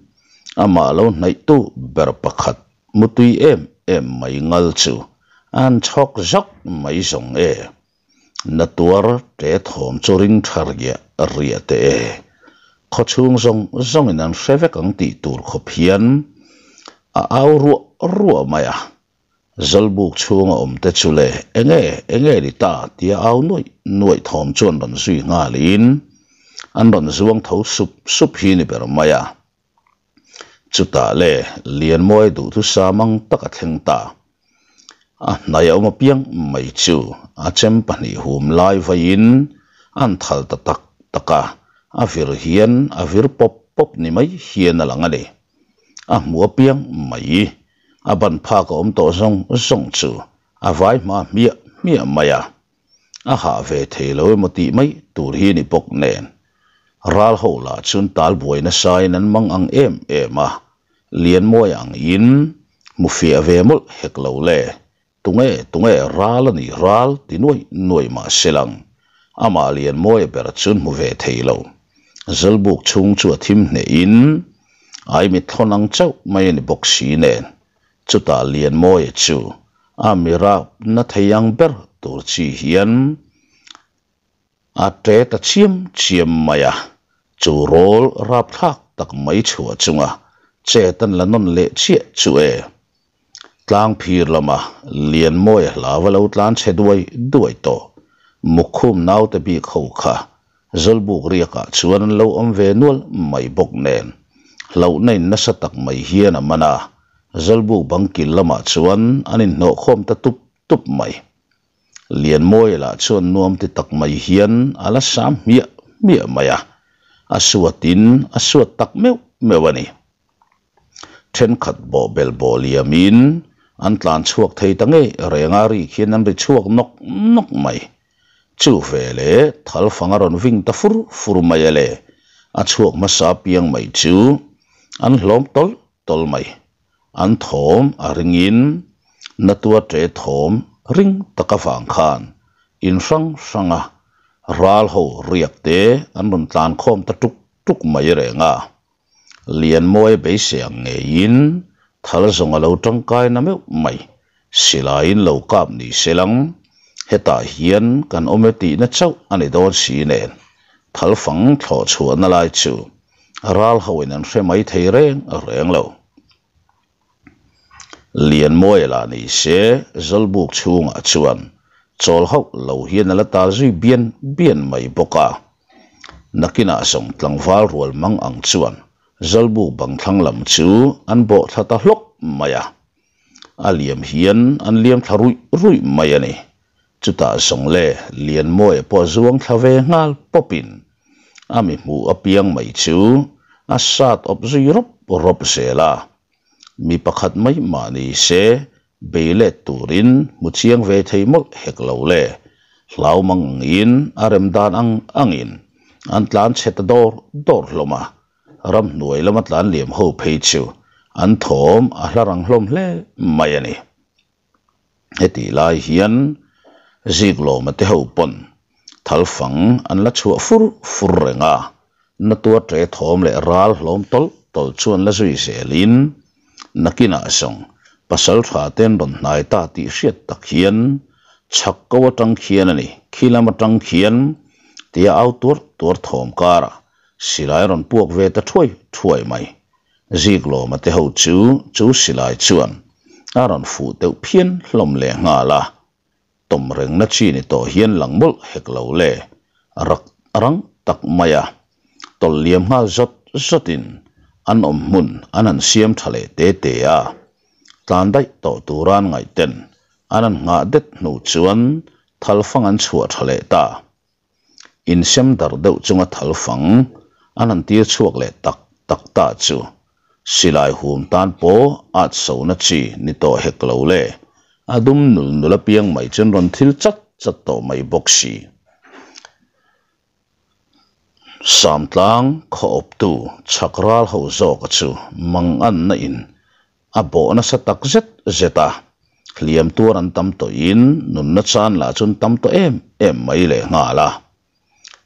amah lo hnaihtu ber pakhat mutui em em mai ngal chu an chhawk zawk mai zawng e. Na tuar ṭe thawm chu ring ṭha riah riah teh e. Khaw chhung zawng zawngin an hre vek ang tih tur khawp hian a au ruah ruah mai a. Zawlbuk chhunga awm te chu le enge enge ni ta tia au nuaih nuaih thawm chuan rawn zui nghalin an rawn zuang tho sup sup hi ni ber mai a. Chutah le Lianmawi duhthusam ang tak a thleng ta. A hnai a awm apiang mai chu a chem 2 hum lai vaiin an thal ta tak tak a, a vir hian a vir pawp pawp ni mai hian a lang a ni. A hmu apiang mai a ban phak a awm tawh zawng zawng chu a vai hma hmiah hmiah mai a. A hah ve thei lo emaw tih mai tur hi ni bawk nen. Ral ho lah chuan tal buai nasain an mang ang em em a, Lianmawi ang in hmu fiah ve mawlh hek lo le. Tunge tunge ral a ni ral ti nuai nuai mah se lang. Amah Lianmawia ber chuan hmu ve thei lo. Zawlbuk chhung chu a thim hnehin ai mitthlawn ang chauh mai a ni bawk si nen. Chutah Lianmawia chu a mirapna thei ang ber tur chi hian a ṭe ta chiam chiam mai a, chu rawl rapthlak tak mai chhuah chunga chet an la nawn leh chiah chu e. Tlang phir lama Lianmawia hlau a lo tlan chhe duai duai tawh. Mukkhum naute bik ho kha Zawlbuk riakah chuan an lo awm ve nual mai bawk nen, hlauhna in nasa tak mai hian a man a, Zawlbuk bang kil lamah chuan an inhnawh khawm ta tup tup mai. Lianmawia lah chuan nuam ti tak mai hian a la sam hmiah hmiah mai a, a suatin a suat tak meuh meuh a ni. Thenkhat bawhbel bawh liamin an tlan chhuak thei ta ngei reng a, ri khian an ri chhuak nawk nawk mai. Chu ve le thal fang a rawn ving ta fur fur mai a le, a chhuak hmasa piang mai chu an hlawm tawlh tawlh mai. An thawm a ringin natua ṭe thawm ring tak avang khan in hrang hranga ral ho riak te an rawn tlan khawm ta tuk tuk mai reng a. Lianmawi beisei ang ngeiin thal zawng a lo tangkai na meuh mai. Silaiin lo kap ni se lang, hetah hian kan awm e tihna chauh a ni dawn si nen, thal fang thlawh chhuahna lai chu ral hoin an hre mai thei reng reng lo. Lianmawia lah ni se Zawlbuk chhungah chuan chawl hauh lo hian a la tal zui bian bian mai bawk a. Nakinah zawng tlangval rual mang ang chuan Zawlbuk bang thlang lam chu an bawh thla ta hlawk mai a. A liam hian an liam thla ruih ruih mai a ni. Chutah zawng le Lianmawia pawh zuang thla ve nghal pawpin a mi hmuh apiang mai chu a sat awp zui rawp rawp zel a. Mi pakhat mai mah ni se bei let turin hmu chiang ve thei mawlh hek lo le. Hlau mang angin a rem dan ang angin an tlan chhe ta dawr dawr hlawm a. Ramhnuai lama tlan liam ho phei chu an thawm a hla rang hlawm hle mai a ni. Hetih lai hian Ziklawma te ho pawn thalfang an la chhuah fur fur reng a, natua ṭe thawm leh ral hlawm tawlh tawlh chu an la zui zelin nakinah zawng pasalṭha te an rawn hnai ta tih hriat tak hian. Chhak ko atang khian a ni, khi lam atang khian tia au tuar tuar thawm karah silai a rawn puak ve ta thuai thuai mai. Ziklawma te ho chu chu silai chuan a rawn fuh deuh phian hlawm leh nghal a. Tawm rengna chi ni tawh hian lang mawlh hek lo le, rak rang tak mai a. Tawlh liam nghal zawt zawtin an awm hmun an han siam tha leh te te a. Tlan daih tawh tura an ngaihten an han nghah det hnu chuan thalfang an chhuah tha leh ta. Insem darh deuh chunga thalfang an han tir chhuak leh tak tak ta chu silai hum tan pawh at sona chi ni tawh hek lo le, a dum nul nul apiang mai chuan rawn thil chat chat tawh mai bawk si. Samtlang khaw awptu chhak ral ho zawka chu manganna in a bawh nasa tak zet zet a, hliam tuar an tam tawhin nunna chan lah chu an tam tawh em em mai leh nghal a.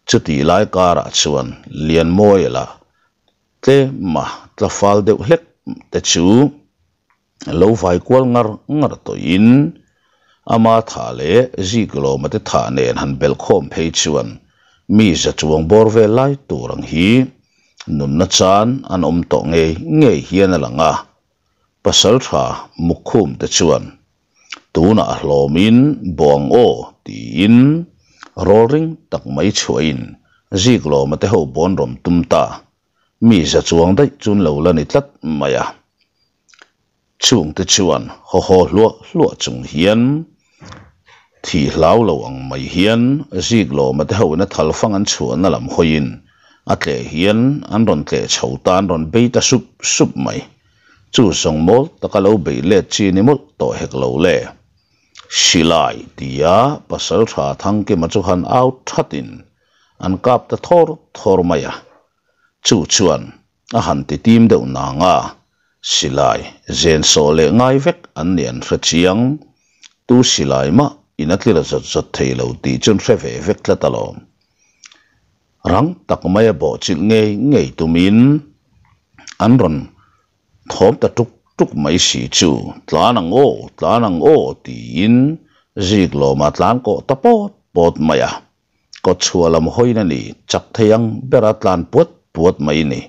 Chutih lai karah chuan Lianmawia lah tlema tla fal deuh hlek te chu lo vai kual ngar ngar tawhin ama thah leh Ziklawma te thah nen han belh khawm phei chuan mi za chuang bawr vel lai tur ang hi Nunna chan an awm tawh ngei ngei hian a lang a, Pasaltha Mukkhum te chuan tunah a hlawmin Buang aw tiin rawl ring tak mai chhuahin Ziklawma te ho bawn rawm tum ta, mi za chuang daih chun lo la ni tlat mai a. Chungte chuan haw haw hluah hluah chung hian thih hlau lo ang mai hian Ziklawma te hoin a thalfang an chhuahna lam hawiin a tleh hian an rawn tleh chho ta an rawn bei ta sup sup mai. Chu zawng mawl taka lo beih let chi ni mawlh tawh hek lo le. Silai tia Pasaltha Thangkima chu han au thatin an kap ta thawr thawr mai a. Chu chuan A han ti tim deuh nang a, silai zen sawh leh ngai vek an nih an hre chiang. Tu silai mah in a tlir zawt zawt thei lo tih chu an hre ve vek tlat alawm. Rang tak mai a bawhchilh ngei ngei tumin an rawn thawm ta tuk tuk mai si chu, Tlan ang aw, tlan ang aw tiin Ziklawma tlan kawh ta pawt pawt mai a. Kawtchhuah lam hawiin a ni, chak thei ang bera tlan puat puat mai ni.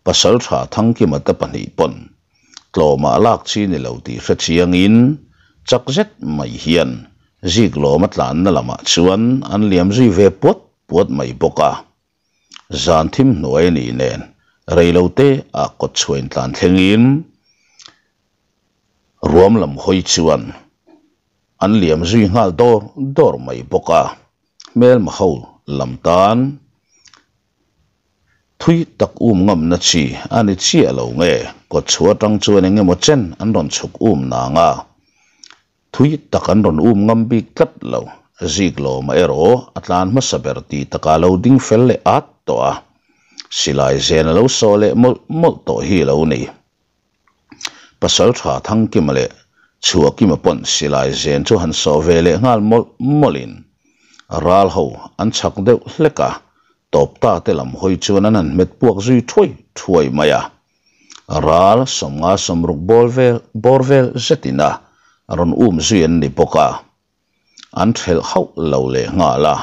Pasaltha Thangkima te pahnih pawn tlawmah lak chi ni lo tih hre chiangin chak zet mai hian Ziklawm a tlanna lamah chuan an liam zui ve puat puat mai bawk a. Zan thim hnuai a nih nen reilote ah kawtchhuah intlan thlengin ruam lam hawi chuan an liam zui nghal dawr dawr mai bawk a, hmelma ho lam tan thui tak um ngamna chi a ni chiah lo nge kawtchhuah atang chuan eng emaw chen an rawn chhuk um nang a, thui tak an rawn um ngam bik tlat lo. Ziklawma erawh a tlan hmasa ber tih takah lo ding fel leh at tawh a, silai zen a lo sawh leh mawlh mawlh tawh hi a lo ni. Pasaltha Thangkima leh Chhuahkima pawn silai zen chu han sawh ve leh nghal mawlh mawlhin ral ho an chhak deuh hlek a, tawp ta te lam hawi chuan an han hmet puak zui thuai thuai mai a. Ral sawmnga sawmruk bawl vel bawr vel zetin a rawn um zui an ni bawk a. An thelh hauh lo leh nghal a,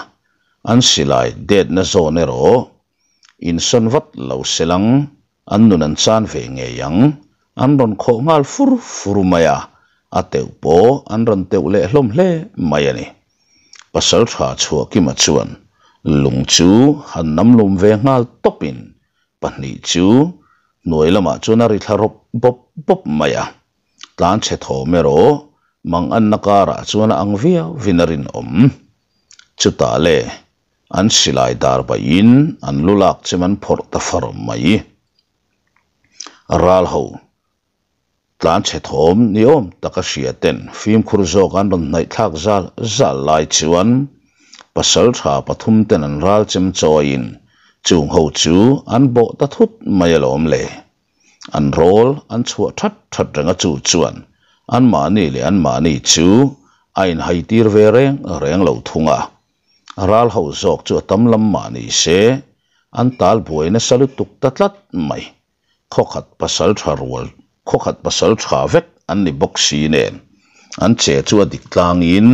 an silai detna zawn erawh insawn vat lo selang An nun an chan ve ngei ang. An rawn khawh nghal fur fur mai a, a teuh pawh an rawn teuh leh hlawm hle mai a ni. Pasaltha Chhuahkima chuan lung chu han nam lum ve nghal tawpin pahnih chu hnuai lamah chuan a ri thla rawp bawp bawp mai a. Tlan chhe thawm erawh manganna karah chuan a ang viau vin a rinawm. Chutah le An silai dar bahin an lu lak chem an phawrh ta far mai. Ral ho tlan chhe thawm ni awm taka hria ten fimkhur zawk an rawn hnaih thlak zal zal lai chuan pasal tha pathum ten an ral chem chawiin chung ho chu an bawh ta thut mai alawm le. An rawl an chhuah that that reng a chu chuan anmahni leh anmahni chu a inhaitir ve reng reng lo thung a. Ral ho zawk chu a tam lam mah ni se, an tal buai nasa lutuk ta tlat mai. Khawkhat pasal tha rual, khawkhat pasal tha vek an ni bawk si nen, an che chu a dik tlangin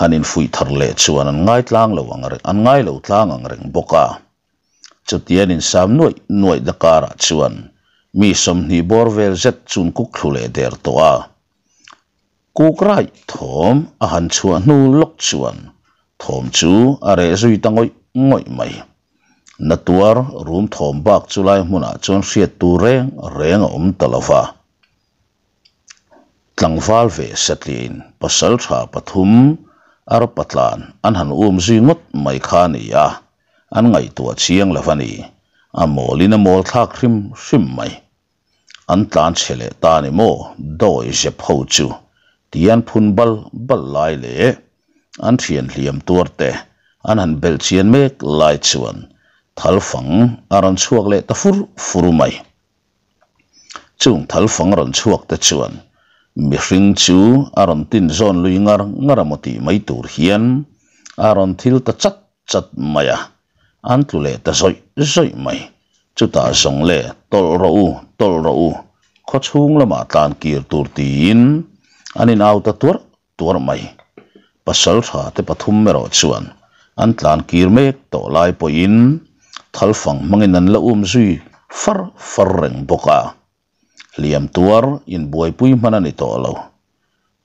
Han infuih thar leh chuan an ngai tlang lo ang reng, an ngai lo tlang ang reng bawk a. Chuti an insam nuaih nuaih na karah chuan mi 20 bawr vel zet chun kuk thlu leh der tawh a. Kuk raih thawm a han chhuah hnu lawk chuan thawm chu a reh zui ta ngawih ngawih mai. Na tuar rum thawm bak chu lai hmunah chuan hriat tur reng reng a awm ta lo va. Tlangval ve satliin pasal tha pathum arpa tlan an han um zui ngawt mai kha a ni a, an ngaihtuah chiang lo a ni. A mawlin a mawl thlak hrim hrim mai. An tlan chhe leh ta ni maw dawi zep ho chu tian phun bal bal lai leh an thian hliam tuar te an han belh chian mek lai chuan thal fang a rawn chhuak leh ta fur fur mai. Chung thal fang rawn chhuak te chuan mihring chu a rawn tin zawn lui ngar ngar a maw tih mai tur hian a rawn thil ta chat chat mai a, an tlu leh ta zawih zawih mai. Chutah zawng le, Tawlh rawh u, tawlh rawh u, khaw chhung lamah tlan kir tur tiin an in au ta tuarh tuarh mai. Pasal tha te pathum erawh chuan an tlan kir mek tawh lai pawhin thalfang hmangin an la um zui far far reng bawk a. Hliam tuar inbuaipui hman a ni tawh lo.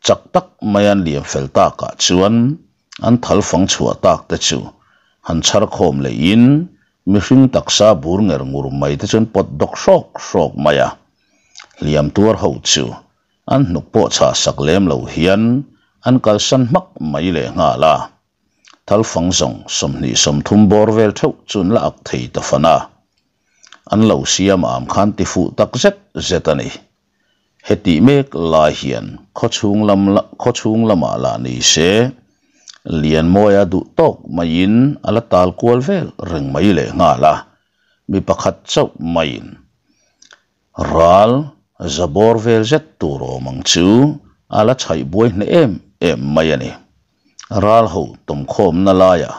Chak tak mai an liam fel takah chuan an thalfang chhuah tak te chu han chhar khawm leihin mihring taksa bur nger ngur mai te chuan pawt dawk hrawk hrawk mai a. Hliam tuar ho chu an hnuk pawh chhah sak lem lo hian an kalsan hmak mai leh nghal a. Thalfang zawng 20 30 bawr vel theuh chu an la ak thei ta fan a. An lo siam am khan ti fuh tak zet zet a ni. Hetih mek lai hian khawchhung lam khawchhung lamah lah ni se, Lianmawia duh tawk maiin a la tal kual vel reng mai leh nghal a, mi pakhat chauh maiin ral za bawr vel zet tur awm ang chu a la chhaih buai hneh em em mai a ni. Ral ho tawmkhawmna laiah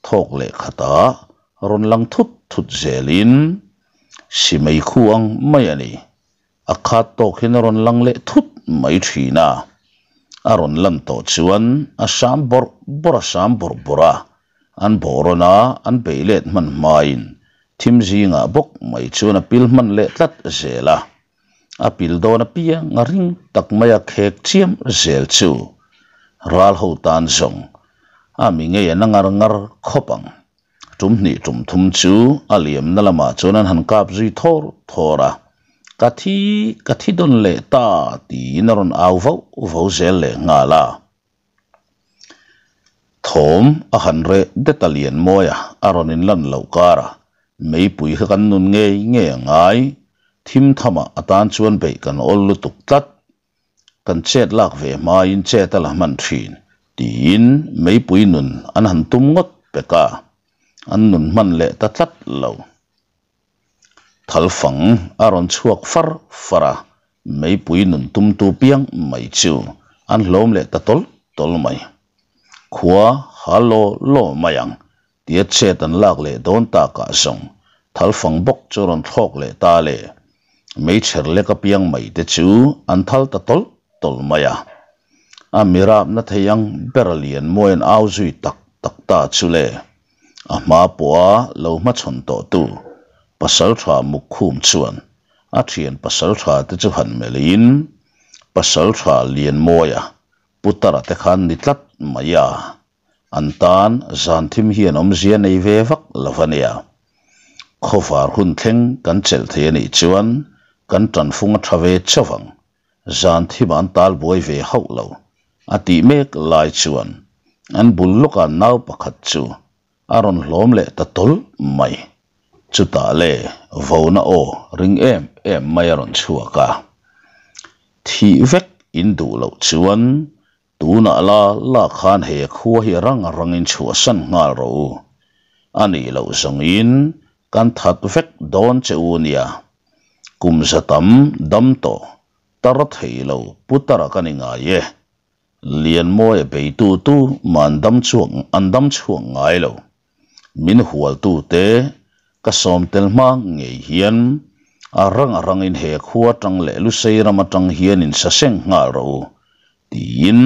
thawk leh khatah rawn lang thut thut zelin simei khu ang mai a ni. A khat tawk hian a rawn lang leh thut mai thin a. A rawn lan tawh chuan a sam bawrh bawrh a sam bawrh bawrh a, an bawh rawn a, an beih let hman hmain thim zingah bawk mai chuan a pil hman leh tlat zel a. A pil dawn apiang a ring tak mai a khek chiam zel chu ral ho tan zawng a mi ngei an a ngar ngar khawp ang. Tum hnih tum thum chu a liamna lamah chuan an han kap zui thawr thawr a, Ka thi, ka thi dawn leh ta tiin a rawn au vauh vau zel leh nghal a. Thawm a han reh det a lian mawi a, a rawn inlan loh kar a, meipui kha kan nun ngei ngei a ngai, thim thamah a tan chuan beih kan awl lutuk tlat. Kan chet lak ve hmain chet a la hman thin, tiin meipui nun an han tum ngawt pek a, an nun hman leh ta tlat lo. Thalfang a rawn chhuak far far a, meipui nun tumtu piang mai chu an hlawm leh ta tawlh tawlh mai. Khua ha law law mai ang tia chet an lak leh dawn takah zawng thalfang bawk chu a rawn thlawk leh ta le. Meichher lek apiang mai te chu an thal ta tawlh tawlh mai a. A mirapna thei ang ber a lian mawi an au zui tak tak ta chu le. A hma pawha lo hmachhawn tawhtu Pasaltha Mukkhum chuan a thian Pasaltha te chu han melhin Pasaltha Lianmawia Putara te khan ni tlat mai a, an tan zan thim hian awmzia nei ve vak lo a nia. Khawvar hun thleng kan chelh thei a nih chuan kan tanfung a tha ve chauh ang. Zan thim an tal buai ve hauh lo a tih mek lai chuan an bul lawkah nau pakhat chu a rawn hlawm leh ta tawlh mai. Chutah le vona aw ring em em mai a rawn chhuak a. Thih vek in duh loh chuan tunah la la khan he khua hi rang rangin chhuahsan nghal rawh u. A nih loh zawngin kan that vek dawn che u nia. Kum za tam dam tawh tar thei lo putara ka ni ngai e. Lianmawia beitu tu mah an dam chhuak an dam chhuak ngai lo. Min hualtu te ka sawm tel hma ngei hian a rang a rangin he khua atang leh Lusei ram atang hian in sa seng nghal rawh u tiin.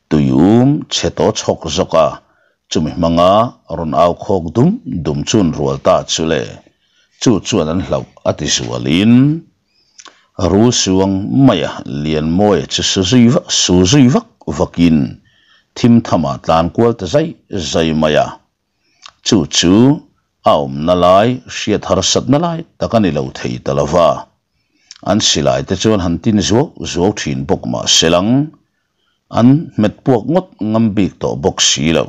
Tuium chhe tawh chhawk zawk a, chumi hmanga rawn au khawk dum dum chun rual ta chu le, chu chuan an hlauh a ti zualin rul suang maia Lianmawia chu su zui vak su zui vak vakin thim thamah tlan kual ta zai zai mai a. Chu chu a awmna lai hriat harsatna lai tak a ni lo thei ta lo va, an silai te chuan han tin zuau zuau thin bawk mah se lang, an hmet puak ngawt ngam bik tawh bawk si lo,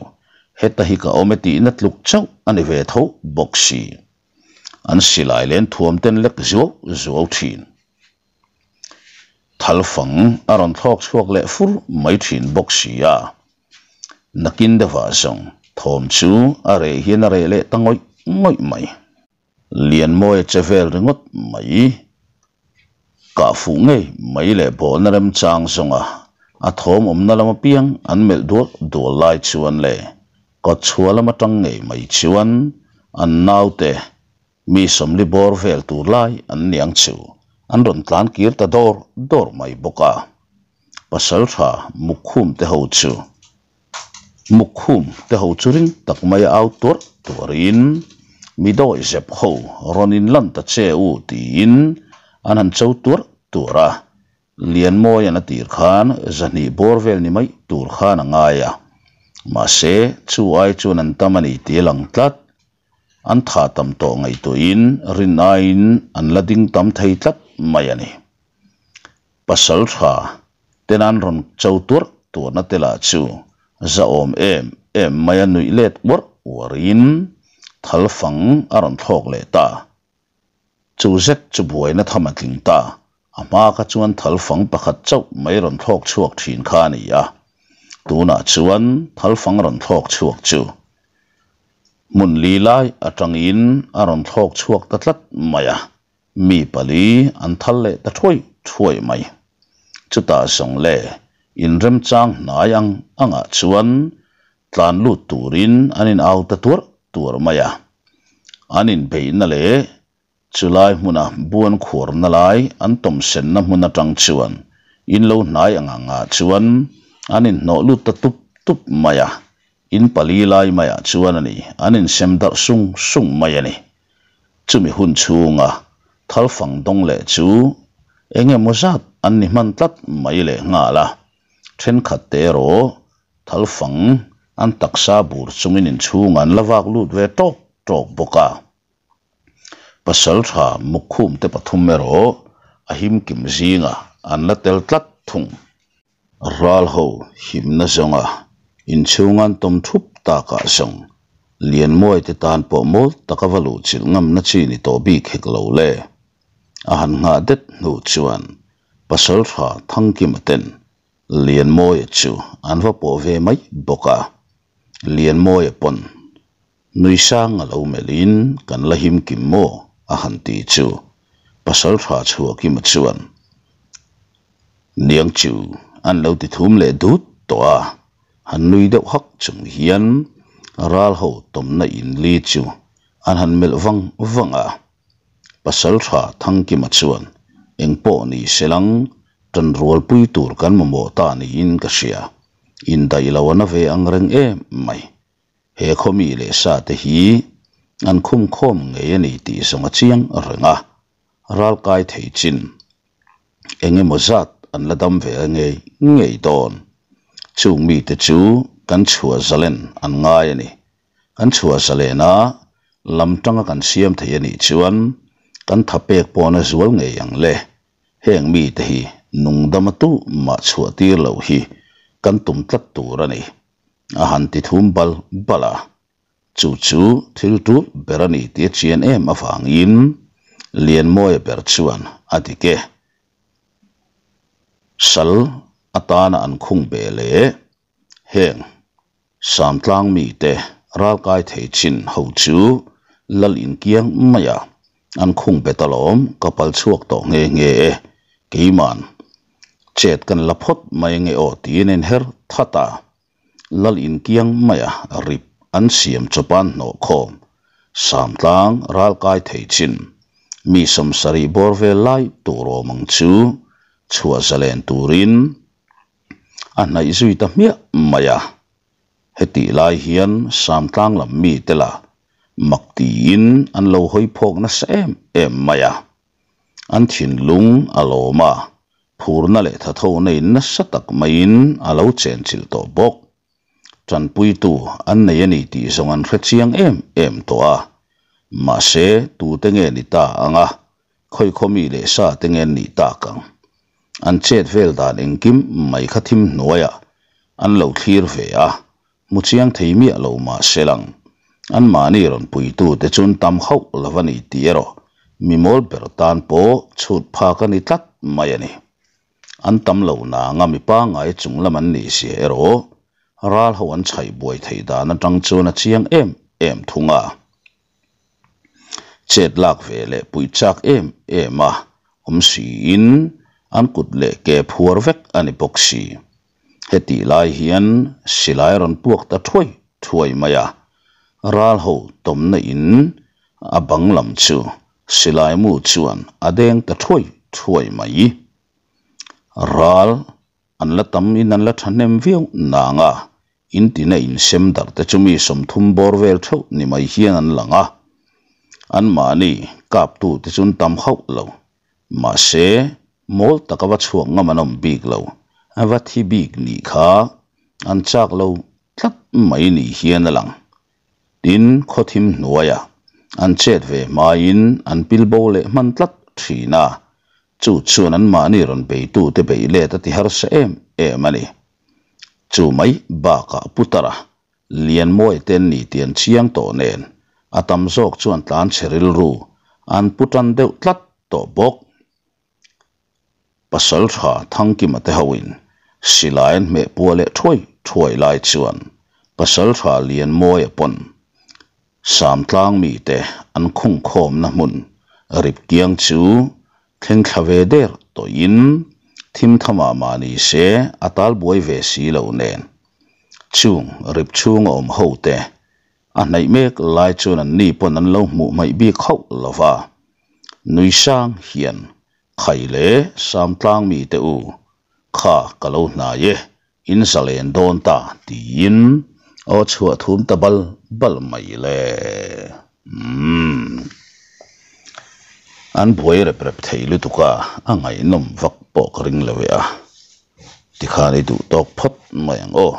heta hi ka awm e tihna tluk chauh a ni ve tho bawk si. An silai len thuam ten lek zuau zuau thin. Thal fang a rawn thlawk chhuak leh fur mai thin bawk si a. Nakin deuhah zawng thawm chu a reh hian a reh leh ta ngawih ngawih mai. Lianmawia che vel ringawt mai. Kah fuh ngei mai leh bawhna remchang zawnga a thawm awmna lam apiang an melh dual dual lai chuan leh kawtchhuah lam atang ngei mai chuan an naute Mi sawmli bawr vel tur lai an niang chu an rawn tlan kir ta dawr dawr mai bawk a. Pasaltha Mukkhum te ho chu Mukkhum te ho chu ring tak mai a au tuarh tuarin mi dawi zep ho rawn in lan ta che u tiin an han cho tuarh tuarh a. Lianmawian a tir khan zahnih bawr vel ni mai tur khan a ngai a. Mahse chu ai chuan an tam a ni tih a lang tlat. An tha tam tawh ngaihtuahin rin aiin an la ding tam thei tlat mai a ni. Pasal tha ten an rawn cho tuarh tuarna te lah chu zahawm em em mai a nuih let uarh uarin thal fang a rawn thlawk leh ta. Chu zet chu buaina tham a tling ta. A hma kha chuan thal fang pakhat chauh mai rawn thlawk chhuak thin kha a ni a. Tunah chuan thal fang rawn thlawk chhuak chu hmun li lai atangin a rawn thlawk chhuak ta tlat mai a, mi pali an thal leh ta thuai thuai mai. Chutah zawng le inremchang hnai ang angah chuan tlan lut turin an in au ta tuarh tuarh mai a. An inbeihna leh chulai hmuna buan khuarna lai an tawmsenna hmun atang chuan in lo hnai ang angah chuan an inhnawh lut ta tup tup mai a, in pali lai maiah chuan a ni, an insem darh sung sung mai a ni. Chumi hun chhunga thalfang dawng leh chu eng emaw zat an ni hman tlat mai leh nghal a, thenkhat te erawh thalfang an taksa bur chungin inchhungah an la vak lut ve tawk tawk bawk a. Pasal tha Mukkhum te pathum erawh a himkim zingah an la tel tlat thung. Ral ho himna zawnga inchhung an tawm thup takah zawng Lianmawi te tan pawh mawl taka va luhchilh ngamna chi ni tawh bik hek lo le. A han nghah det hnu chuan Pasal tha Thangkima ten Lianmawia chu an va pawh ve mai bawk a, Lianmawia pawn Nui sang a lo melhin kan la him kim maw? a han ti chu pasal tha chhuakima chuan Niang chu an lo ti thum leh dut tawh a, han nui deuh hak chung hian ral ho tawmna in li chu an han melh vang vang a. Pasal tha Thangkima chuan engpawh ni se lang tan rualpui tur kan mamawh ta niin ka hria, indaih lo a na ve ang reng em mai. He khawmi leh sa te hi an khum khawm ngei a ni tih zawng a chiang reng a, ral kai thei chin eng emaw zat an la dam ve ngei ngei dawn. Chung mite chu kan chhuah zalen an ngai a ni. Kan chhuah zalen a, lam tanga kan siam thei a nih chuan kan tha pek pawn a zual ngei ang le. Heng mite hi nungdama tu mah chhuah tir loh hi kan tum tlat tur a ni. A han ti thum bal bal a, chu chu thil tul ber a ni tih a chian em avangin Lianmawia ber chuan a dik e. Sal atana an khung be leh heng Samtlang mite ralkai thei chin ho chu lal inkiang mai a, an khung bet alawm ka pal chhuak tawh nghe nghe e, keiman chet kan la phawt mai ange aw tiin a inher that a, lal inkiang mai a rip an siam chawpan hnawh khawm Samtlang ralkai thei chin mi sawmsarih bawr vel lai tur awm ang chu chhuah zalen turin. A hnaih zui ta hmiah mai a. Hetih lai hian Samtlang lam mite lah mak tiin an lo hawi phawk nasa em em mai a. An thinlung a lawm a, phurna leh thathona in nasa tak maiin a lo chenchilh tawh bawk. Tanpuitu an nei a ni tih zawng an hre chiang em em tawh a. Mahse, tute nge ni ta ang a, khawi mi leh sa te nge an nih tak ang? An chet vel dan engkim mai kha thim hnuaiah an lo thlir ve a, hmu chiang thei miah lo mah se lang. Anmahni rawn puitute chu an tam hauh lo a ni tih erawh mi mawl ber tan pawh chhut phak a ni tlat mai a ni. An tam lo nanga mi pangngai chung lam an nih zia erawh ral ho an chhaih buai theih dan atang chuan a chiang em em thung a. Chet lak ve leh puih chak em em a awm siin an kut leh ke phuar vek a ni bawk si. Hetih lai hian silai rawn puak ta thuai thuai mai a, ral ho tawmna in a bang lam chu silai mu chuan a deng ta thuai thuai mai. Ral an la tam in an la thahnem viau nang a, in tina insem darh te chu mi 30 bawr vel theuh ni mai hian an lang a. Anmahni kaptu te chu an tam hauh lo. Mahse, mawl taka va chhuak ngam an awm bik lo. A va thi bik nih kha an chak lo tlat mai ni hian a lang. Tin, khawthim hnuaiah an chet ve hmain an pil bo leh hman tlat thin a, chu chuan anmahni rawn beitute beih let a ti harsa em em a ni. Chu mai bakah Putara Lianmawi te an ni tih an chiang tawh nen, a tam zawk chuan tlan chhe rilru an pu tan deuh tlat tawh bawk. Pasal tha Thangkima te hoin silai an hmeh pua leh thuai thuai lai chuan Pasal tha Lianmawia pawn Samtlang mite an khungkhawmna hmun rip kiang chu thleng thla ve der tawhin thim thamah mah ni se a tal buai ve si lo nen chung rip chhunga awm ho te a hnaih mek lai chuan an ni pawn an lo hmuh hmaih bik hauh lo va. Nui sang hian Khai leh Samtlang mite u kha ka lo hnai e, in zalen dawn ta tiin aw chhuah thum ta bal bal mai le. Umm. An buai rep rep thei lutuk a, a ngaihnawm vak pawh ka ring lo e a. Tikhan i duh tawk phawt mai ang aw.